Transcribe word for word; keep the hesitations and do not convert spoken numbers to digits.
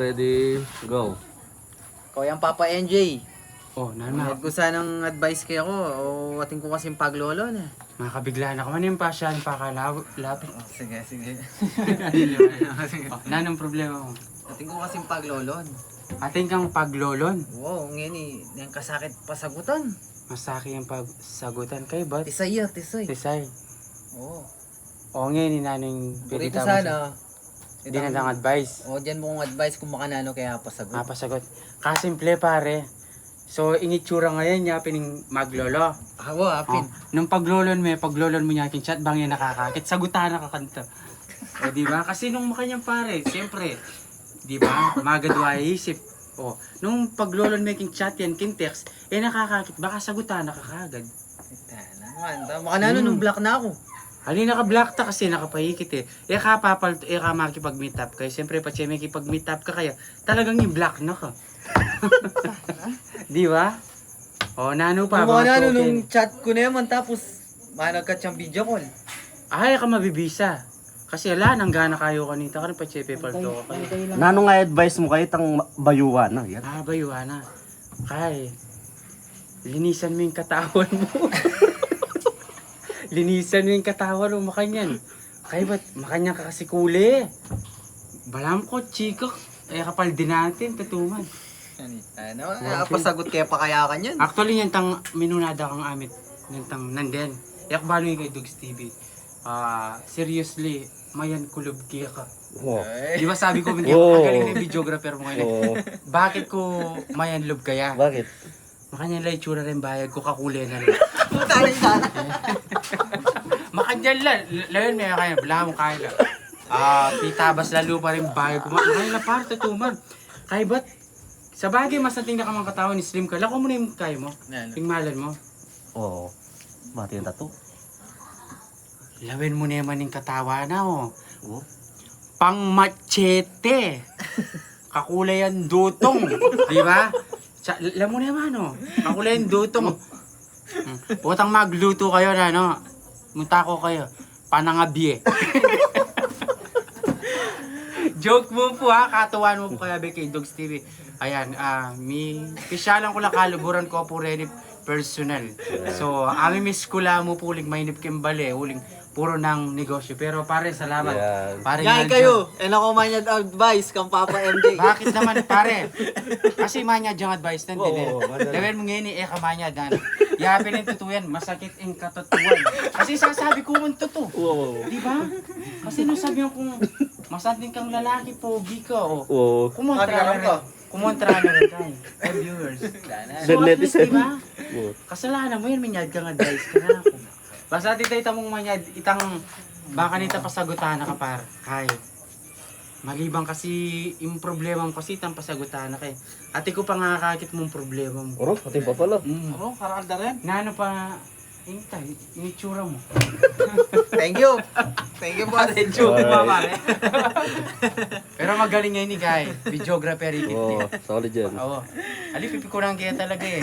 Ready, go. Kau yang Papa N J. O, nanu? Mayad ku sanang advice keka, o, atin ku kasing paglolon e. Makabigla na ka man, ing pasya ning pakalapit. O, sige, sige. O, nanung problema mu? Atin ku kasing paglolon. Atin kang paglolon? Wow, ngeni, neng kasakit pasagutan. Masakit ing pasagutan, kaybat? Tisay ya, tisay. Tisay. O. O, ngeni, nanung pwede mu sana. Dinan tang advice. O, dinan mu kung advice kung makananu kaya pasagut. Ah, pasagut. Kasimple, pare. So, ing itsura ngeni, nya pin ing maglolo. Ah, wa, apin. O, nung paglolon me, paglolon mu nya king chat, bang e nakakakit, sagutan na ka kanita. O, di ba? Kasi nung makanyan, pare, siyempre, di ba? Magad wa isip. O, nung paglolon me king chat yan, king text, e nakakakit, baka sagutan na ka kagad. Tana, man, ta-, makananu nung block na ku? Ali, naka-block ta kasi nakapaikit e. E ka papal, e ka makipag-meet up kaya. Siyempre, patse makipag-meet up ka kaya, talagang i-block na ka. Di ba? O, nanu pa, nung bang makananu, nung chat ku na man, tapos managkat yang video call. Ay, e ka mabibisa. Kasi ala, nang gana kayu kanita, karin patse pepalto ka kaya. Nanung advice mu kaya itang bayuan na, yan? Ah, bayuan na. Kay, linisan mu ing katawan mu. Linisan mu ing katawan mu, makanyan. Kaybat, makanyan ka kasi kule. Balamu kotse ka, e ka pala dinatin, tutu man. Ano, ano, pasagut kaya pa kaya kanyan? Actually, yan tang minuna da kang amit. Yan tang nanden. Yak balu kay Dogs T V. Ah, seriously, mayan ku lub keka. O. Ay. Di ba sabi ku, hindi, o, ang galing na videographer mu ngayon e. O. Bakit ku mayan lub kaya? Bakit? Makanyan la itsura ring bayad ku, kakule na la. Puta na, isa na. Makanyan la, lawen me kaya, balamu kaya la. Ah, pitabas la lupa ring bayad ku. Ma-, makanyan la, pare, tutu man. Kaybat, sabagay, masanting na ka mang katawan, slim ka. Lako mu na ing kaya mu. Yan. Ing malan mu. O. Mati yang tatu. Lawen mu naman ing katawan na, o. O? Pang machete. Kakule yang dutong. Di ba? Sa, lawen mu naman, o. Kakule yang dutong. Hmm. Potang magluto kayu na, no? Munta ku kayu. Panangabye. Joke mu pu, ha? Katuan mu pu kaya be kay Dogs T V. Ayan, ah, mi, pisyalan ku la kaluguran ku pu reni personal. So, amimiss ku la mu pu uling mainip king bale, uling puru nang negosyo. Pero pare, salamat. Yan. Pare, yan kayu, e na ku manyad advice kang Papa M J. Bakit naman, pare? Kasi manyad yang advice na, o, hindi, o, manyad. Lawen mu ngeni, e ka manyad, ano? Yapin ing tutu yan, masakit ing katutuan. Kasi sasabi ku man tutu. O. Di ba? Kasi nung sabi kung masanting kang lalaki, pogi ka, o. O. Kumontra na rin. Kumontra na rin tayo. Ay, viewers. Then netizen. Di ba? O. Kasalanan mu yan, minyad kang advice kanaku. Basta tita, ita mung manyad, itang baka nita pasagutan na ka, par. Kay, maliban kasi, ing problema mu kasi, itang pasagutan na ka e. Atin ku pa nga akakit mung problema mu. Oro, atin pa pala. Mm. Oro, karakal da rin. Nanu pa, Intay, ing itsura mu. Thank you. Thank you, boss. Pare, joke pa, pare. Pero magaling ngeni, guy. Videographer, ikit. O, solid yan. O. Ali, pipikunan ke talaga e.